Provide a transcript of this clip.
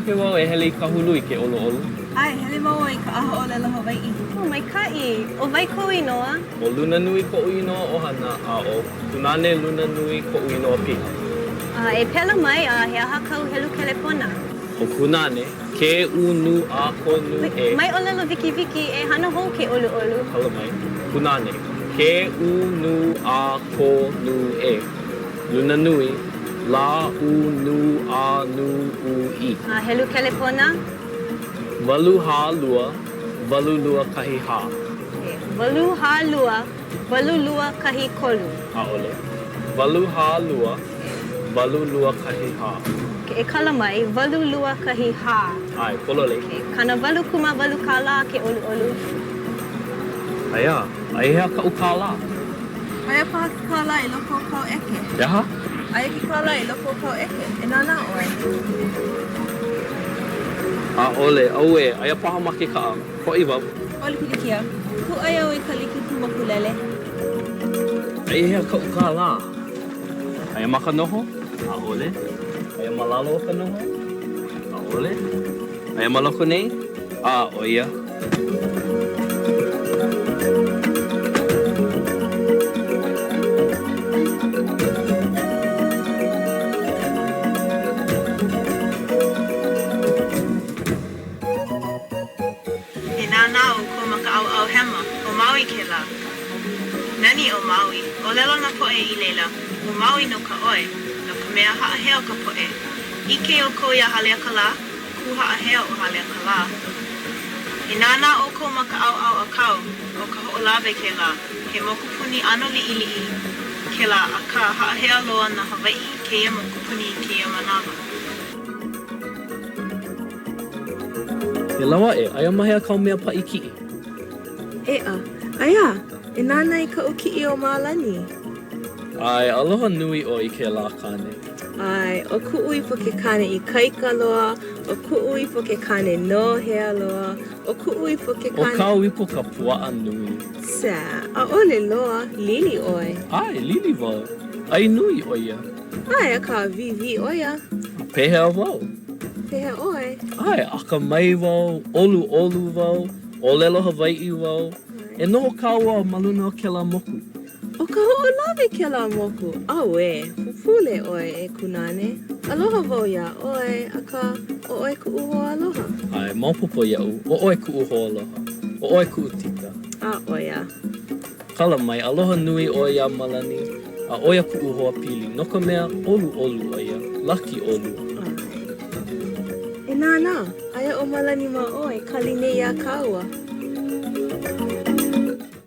Makemake wau e hele i Kahului ke ʻoluʻolu. ʻAe, hele māua i ka ʻahaʻōlelo Hawaiʻi. Oh, maikaʻi. ʻO wai kou inoa? ʻO Lunanui koʻu inoa ʻohana a ʻo Kunāne Lunanui koʻu inoa piha. A, e pela mai a he aha kāu helu kelepona? ʻO Kunāne, K-U-N-A-K-N-E. Mai ʻōlelo wikiwiki, e hana hou ke ʻoluʻolu. Kala mai. Kunāne, K-U-N-A-K-N-E. Lunanui, L-U-N-A-N-U-I. A helu kelepona? 8 4 8 2 1 4. 8 4 2 8 2 1 3. ʻAʻole. 8 4 2 8 2 1 4. E kala mai, 8 2 1 4. ʻAe, pololei. 88 kālā ke ʻoluʻolu. Aia, aia hea kaʻu kālā? Aia paha ke kālā i loko o kāu ʻeke. He aha? Aia ke kālā i loko o kāu ʻeke. E nānā ʻoe. ʻAʻole. Auē, aia paha ma ke kaʻa. Hoʻi wau. ʻAʻole pilikia. Kūʻai au i ka likiki mokulele. Aia hea kaʻu kālā? Aia ma ka noho? ʻAʻole. Aia ma lalo o ka noho? ʻAʻole. Aia ma loko nei? A, ʻo ia. E nānā ʻoukou ma ka ʻaoʻao hema, ʻo Maui kēlā. Nani ʻo Maui, ʻōlelo nā poʻe i laila, ʻo Maui nō ka ʻoi, no ka mea haʻaheo ka poʻe. ʻIke ʻoukou iā Haleakalā? Kū haʻaheo ʻo Haleakalā. E nānā ʻoukou ma ka ʻaoʻao ʻākau, ʻo Kahoʻolawe kēlā, he mokupuni ʻano liʻiliʻi kēlā akā haʻaheo loa nā Hawaiʻi i kēia mokupuni i kēia manawa. E lawa aʻe, aia ma hea kāu mea paʻi kiʻi? ʻEa, aia, e nānā i kaʻu kiʻi o Malani. ʻAe, aloha nui ʻoe i kēlā kāne. ʻAe, ʻo kuʻu ipo ke kāne ikaika loa, ʻo kuʻu ipo ke kāne nohea loa, ʻo kuʻu ipo ke ʻO kāne. kāu ipo ka puaʻa nui. Sā, ʻaʻole loa, lili ʻoe. ʻAe, lili wau. ʻAi nui ʻo ia. ʻAe, akā wīwī ʻo ia. A pehea wau? Pehea ʻoe? ʻAe, akamai wau, ʻoluʻolu wau, ʻōlelo Hawaiʻi wau. E noho kāua ma luna o kēlā moku. ʻO Kahoʻolawe kēlā moku. Auē, pupule ʻoe, e Kunāne. Aloha wau iā ʻoe, akā, ʻo ʻoe kuʻu hoaaloha. ʻAe, maopopo iaʻu, ʻo ʻoe kuʻu hoaaloha. ʻO ʻoe kuʻu tita. A ʻo ia. Kala mai, aloha nui ʻoe iā Malani, a ʻo ia kuʻu hoa pili, no ka mea, ʻoluʻolu ʻo ia. Laki ʻolua. ʻAe. E nānā, aia ʻo Malani ma ʻō e kali nei iā kāua.